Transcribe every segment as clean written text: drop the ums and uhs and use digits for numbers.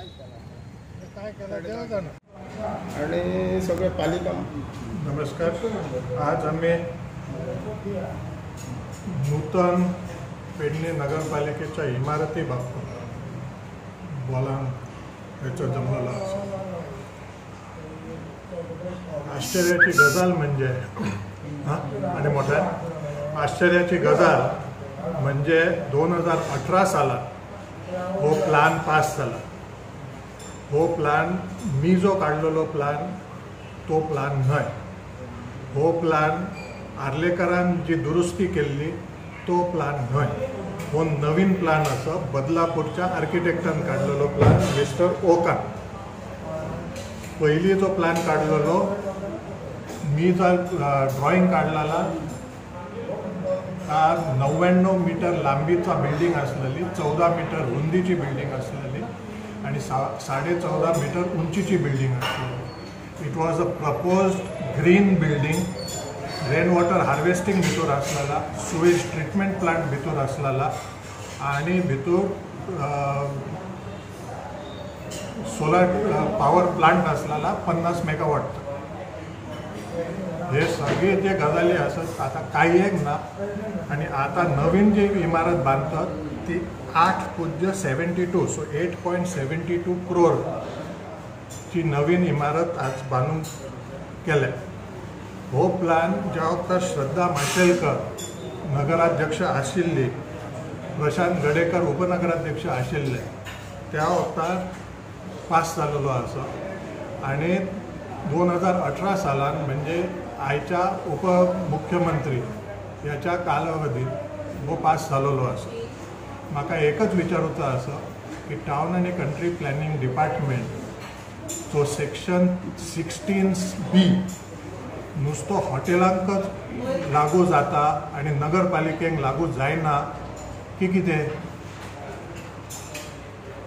काय केलं देव जाणा. आणि सगळे पालिका. नमस्कार. आज आम्ही नूतन पेडणे नगरपालिकेच्या इमारती बाबतीत बोलान हेचो जमलेलो आसा. आश्चर्याची गजाल म्हणजे आणि मोठ्या आश्चर्याची गजाल म्हणजे 2018 सालात हो प्लान पास जाला. हो प्लान मी जो काडलेलो प्लान तो प्लान न्हय. हो प्लान आर्लेकरान जी दुरुस्ती केल्ली तो प्लान न्हय. हो नवीन प्लान आसा, बदलापूरच्या आर्किटेक्टान काडलेलो प्लान, मिस्टर ओकान. पयलीं जो प्लान काडलेलो मी जो ड्रॉइंग काडलेला 99 मीटर लांबीचा बिल्डिंग आसलेली, 14 मीटर रुंदीची बिल्डिंग आसलेली आणि 14.5 मीटर उंचीची बिल्डिंग आसलेली. It was a proposed green building. Rain water harvesting भितर आसलेला, सुवेज ट्रिटमेंट प्लांट भितर आसलेला आणि भितर सोलर पावर प्लांट आसलेला 50 मेगावॉट. हे सगळे जे गजाली आसत आतां कांय एक ना. आनी आतां नवीन जी इमारत बांदतात ती 8.72, सो 8.72 क्रोर ची नवीन इमारत आज बांदूंक केल्या. हो प्लान ज्या वखतार श्रद्धा माशेलकर नगराध्यक्ष आशिल्ली, प्रशांत गडेकर उपनगराध्यक्ष आशिल्ले त्या वखतार पास जाल्लो आसा. आनी 2018 सालान म्हणजे आयच्या उपमुख्यमंत्री ह्याच्या कालावधीत हो पास जाल्लो आसा. म्हाका एकच विचारूचो आसा की टावन आनी कंट्री प्लॅनिंग डिपार्टमेंट चो सेक्शन 16B नुस्तो हॉटेलांकच लागू जाता आनी नगरपालिकेक लागू जायना की कितें?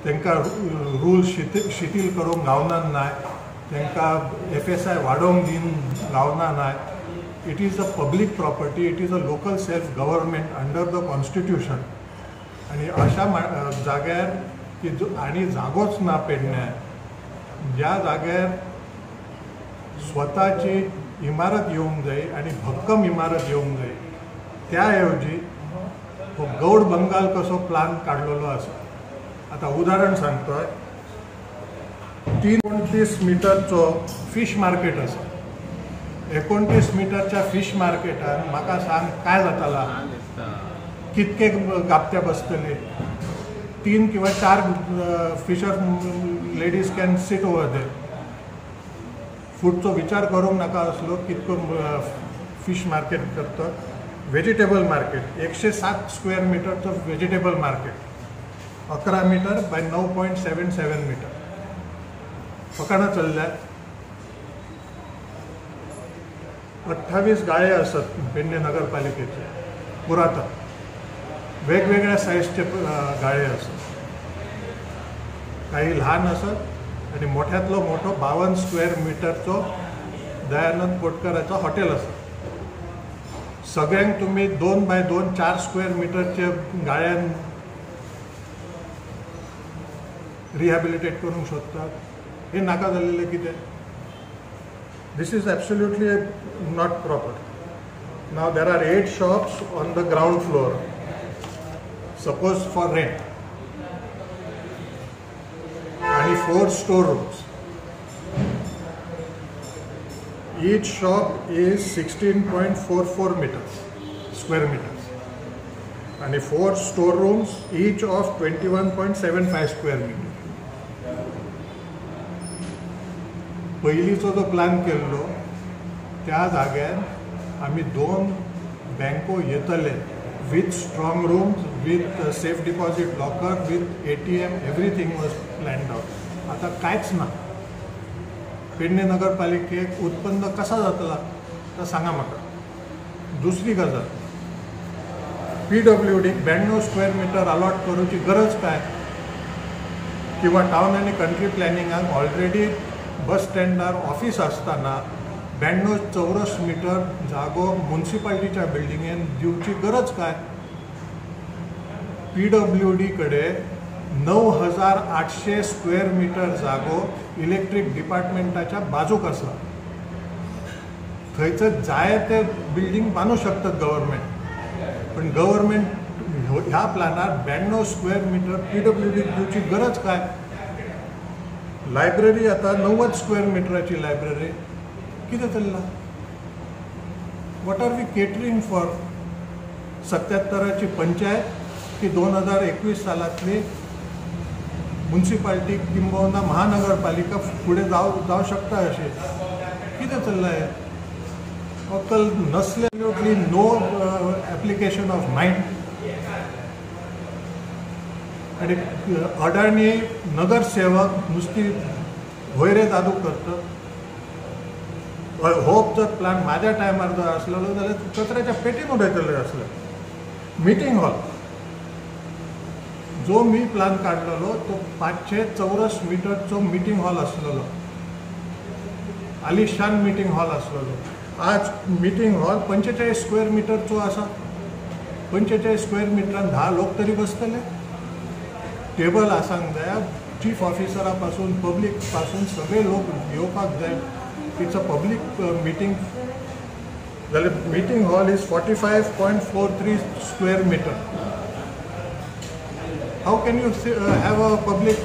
तांकां रूल शिथील करूंक गावना नाय, तांकां FSI वाडोवंक दीन गावना नाय. It is a public property, it is a local self government under the constitution. आनी अशा जाग्यार की आनी जागोच ना पेडण्यार, ज्या जाग्यार स्वताची इमारत येवंक जाय आनी भक्कम इमारत येवंक जाय, त्या ऐवजी हो गौड बंगाल कसो प्लान काडलेलो आसा. आतां उदाहरण सांगतोय, 29 मिटरचो फिश मार्केट आसा. 29 मिटरच्या फिश मार्केटान म्हाका सांग काय जाताला, कितके गाबत्या बसतले? 3 किंवा 4 fisher ladies can sit over there. फूडचो विचार करूंक नाका आसलो कितको फिश मार्केट करता. वेजिटेबल मार्केट 107 स्क्वेअर मिटरचो vegetable market, 11 metre by 9.77 metre. फकाणां चल्ल्यात. 28 गाळे आसत पेडणे नगरपालिकेचे पुरातन, वेगवेगळ्या सायजचे गाळे आसत. काही ल्हान आसत आनी मोठ्यांतलो मोठो 52 स्क्वेअर मिटरचो दयानंद कोटकराचो हॉटेल आसा. सगळ्यांक तुमी 2 बाय 2 4 स्क्वेअर मिटरचे गाळ्यान रिहॅबिलिटेट करूंक सोदतात. हे नाका जाल्लें कितें? This is absolutely not proper. Now there are 8 shops on the ground floor, suppose for rent, आणि 4 store rooms. Each shop is 16.44 meters, square meters, आणि 4 store rooms each of 21.75 square meter. पयलींचो जो प्लान केल्लो त्या जाग्यार आमी 2 बँको येतले with strong rooms, with safe deposit locker, with ATM, everything was planned out. आतां कांयच ना. पेडणे नगरपालिकेक उत्पन्न कसा जातला तो सांगा म्हाका. दुसरी गजाल, PWD 92 square metre allot करूची गरज काय? किंवा टावन आनी कंट्री प्लॅनिंगाक ऑलरेडी बस स्टँडार ऑफीस आसतना 92 चौरस मीटर जागो मुन्सिपाल्टीच्या बिल्डिंगेन दिवची गरज काय? PWD कडे 9,800 स्क्वेअर मिटर जागो इलेक्ट्रीक डिपार्टमेंटाच्या बाजूक आसा. थंयसर जाय ते बिल्डींग बांदू शकतात गव्हर्मेंट, पण गव्हर्मेंट ह्या प्लानार 92 स्क्वेअर मिटर PWD दिवची गरज काय? लायब्ररी आता 90 स्क्वेअर मिटराची लायब्ररी कितें चल्लां? What are we catering for? 77ची panchayat की 2021 सालांतली मुन्सिपाल्टी किंबहुना महानगरपालिका फुडें जावं शकता अशें कितें चल्लां हें? अक्कल नसले, नो एप्लिकेशन ऑफ मायंड. आनी अडाणी नगरसेवक नुस्ती भोयरे जादू करतात. हो जर प्लान माझ्या टायमार जर आसलेलो जाल्यार कचऱ्याच्या पेटीन उडयतले आसले. मिटींग हॉल जो मी प्लान काडलेलो तो 500 चौरस मिटरचो मिटींग हॉल आसलेलो, आलिशान मिटींग हॉल आसलेलो. आज मिटींग हॉल 45 स्क्वेअर मिटरचो आसा. 45 स्क्वेअर मिटरान 10 लोक तरी बसतले. टेबल आसांक जाय, चीफ ऑफिसरा पासून पब्लीक पासून सगळे लोक येवपाक जाय. It's a public meeting. जाल्यार meeting hall is 45.43 square metre. How can you have a public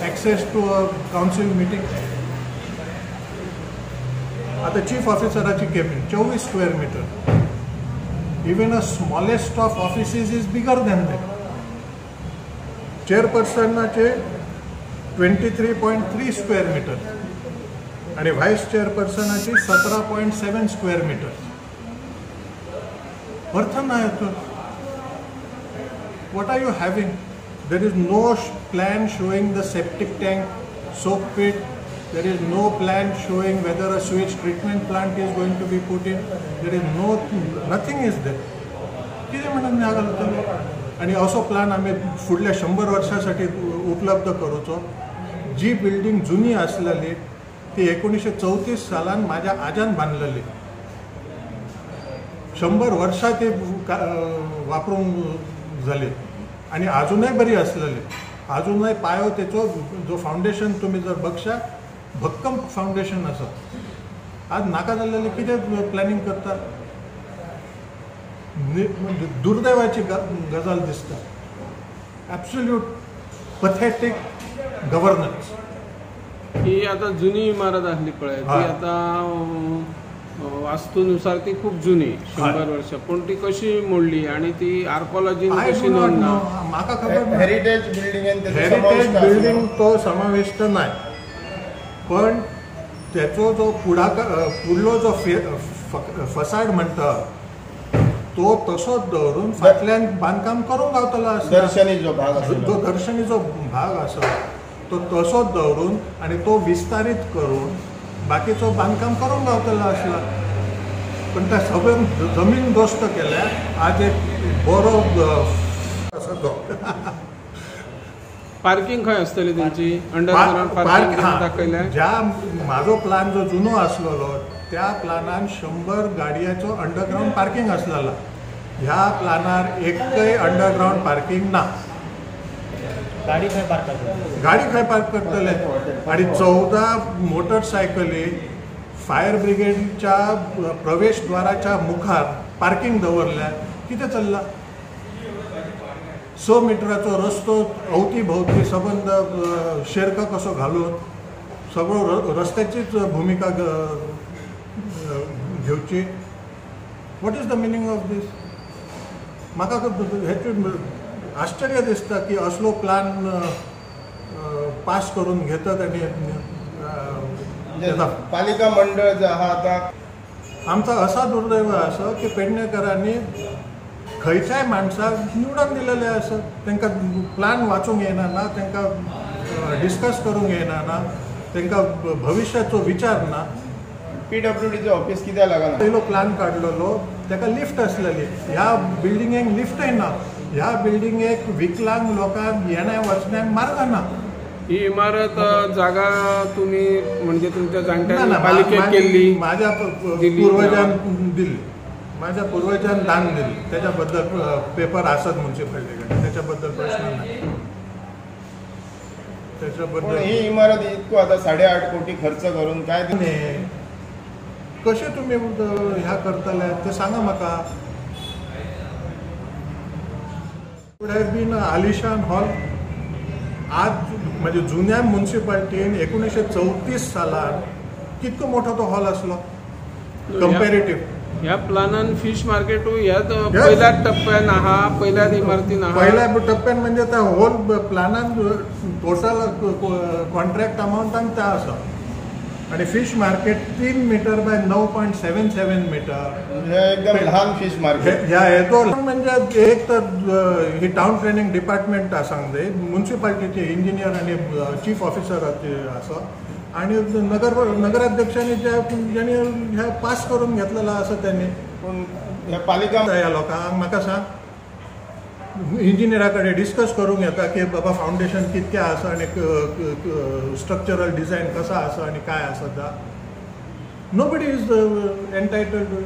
access to a council meeting? आतां chief ऑफिसराची cabin 24 square metre. Even a smallest of offices is bigger than that. चेअरपर्सनाचे 23.3 square metre आणि vice चेअरपर्सनाची 17.7 square metre. अर्थ ना हेचो. What are you having? There is no plan showing the septic tank, soak pit. There is no plan showing whether a sewage treatment plant is going to be put in. There is no, nothing is there. कितें म्हणून ह्या घालतलो? आनी असो plan आमी फुडल्या 100 वर्सां उपलब्ध करूचो. जी बिल्डींग जुनी आसलेली ती 1934 सालान माझ्या आजान बांदलेली. 100 वर्सां ती वापरूंक जाली आनी आजुनय बरी आसलेली. आजुनय पायो तेचो जो फावंडेशन तुमी जर बगशात भक्कम फावंडेशन आसा. आज नाका जाल्लेलें कितें प्लॅनिंग करता? दुर्दैवाची गजाल दिसता. Absolute pathetic governance. ही आता जुनी इमारत आसली पळय, ती आता वास्तूनुसार ती खूप जुनी, 100 वर्ष, पूण ती कशी मोडली आणि ती आर्कोलॉजी कशी नोंद ना म्हाका खबर. हेरिटेज बिल्डिंग, हेरिटेज बिल्डिंग तो समाविष्ट नाही, पण त्याचो जो पुढाकार फुडलो जो फसाड म्हणटा तो तसोच दवरून फाटल्यान बांदकाम करूंक गावतलो आसता. दर्शनी जो भाग आसा, जो दर्शनी जो भाग आसा तो तसोच दवरून आनी तो विस्तारीत करून बाकीचो बांदकाम करूंक गावतलो आसला. पण त्या सगळें जमीन दोस्त केल्या. आज एक बरो आसा तो. पार्किंग खंय आसतली तेंची? अंडरग्राउंड पार्किंग दाखयल्या. ज्या म्हाजो प्लान जो जुनो आसलेलो त्या प्लानान 100 गाडयांचो अंडरग्राउंड पार्किंग आसलेलो. ह्या प्लानार एकय अंडरग्राउंड पार्किंग ना. गाडी खंय पार्क करतले? गाडी खंय पार्क करतले? आनी 14 मोटरसायकली फायर ब्रिगेडच्या प्रवेशद्वाराच्या मुखार पार्किंग दवरल्या. कितें चल्लां? 6 मिटराचो रस्तो अवती भोवती सबंद शेरका कसो घालून सगळो रस्त्याचीच भुमिका घेवची. What is the meaning of this? म्हाका हेचें आश्चर्य दिसता की असलो प्लान पास करून घेतात. आनी पालिका मंडळ जे आहा आतां आमचा असा दुर्दैव आसा की पेडणेकरांनी खंयच्याय माणसाक निवडून दिलेले आसा. तांकां प्लान वाचूंक येना ना, तांकां डिस्कस करूंक येना ना, तांकां भविश्याचो विचार ना. PWDचें ऑफिस कित्याक लागना? पयलो प्लान काडलेलो ताका लिफ्ट आसलेली. ह्या बिल्डिंगेक लिफ्टय ना. ह्या बिल्डिंगेक विकलांग लोकांक येण्या वचण्याक मार्ग ना. ही इमारत जागा तुम्ही म्हणजे तुमच्या जाणट्यांनी पालिकेत केल्ली? माझ्या पूर्वजान दिली, माझ्या पूर्वजान दान दिली. त्याच्याबद्दल पेपर आसत म्युन्सिपालिटी कडेन, त्याच्याबद्दल प्रश्न ना. त्याच्या पण बद्दल. ही इमारत इतको आता 8.5 कोटी खर्च करून काय कशें तुमी ह्या करतले ते सांगा म्हाका. वुड have bin आलिशान हॉल. आज म्हणजे जुन्या म्युन्सिपाल्टीन 1934 सालान कितको मोठो तो हॉल आसलो कंपेरेटिव्ह. ह्या प्लानान फिश मार्केटूय ह्याच पयल्याच टप्प्यान आहा, पयल्याच इमारतीन आहा. पहिल्या टप्प्यान म्हणजे त्या होल प्लानान टोटल कॉन्ट्रॅक्ट अमावंटान त्या आसा. आणि fish market 3 metre by 9.77 metre, हे एकदम लहान फिश मार्केट. ह्या येतो म्हणजे एक तर ही टाउन प्लॅनिंग डिपार्टमेंट आसांक जाय, म्युन्सिपाल्टीचे इंजिनियर आणि चीफ ऑफिसर आसा आणि नगराध्यक्षांनी ज्यांनी ह्या पास करून घेतलेला आसा त्यांनी. पूण ह्या पालिका ह्या लोकांक म्हाका सांग, इंजिनियरा कडेन डिस्कस करूंक येता की बाबा फावंडेशन कितकें आसा आनी स्ट्रक्चरल डिझायन कसा आसा आनी काय आसा ता. Nobody is entitled to.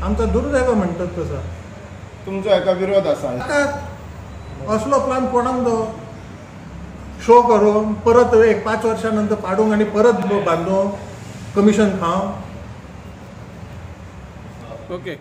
आमचा दुर्दैव म्हणटात तसा. तुमचो हेका विरोध आसा. आता असलो प्लान कोणाक दो शो करून परत एक 5 वर्षां नंतर पाडूंक आनी परत बांदूंक कमिशन खावंक. ओके.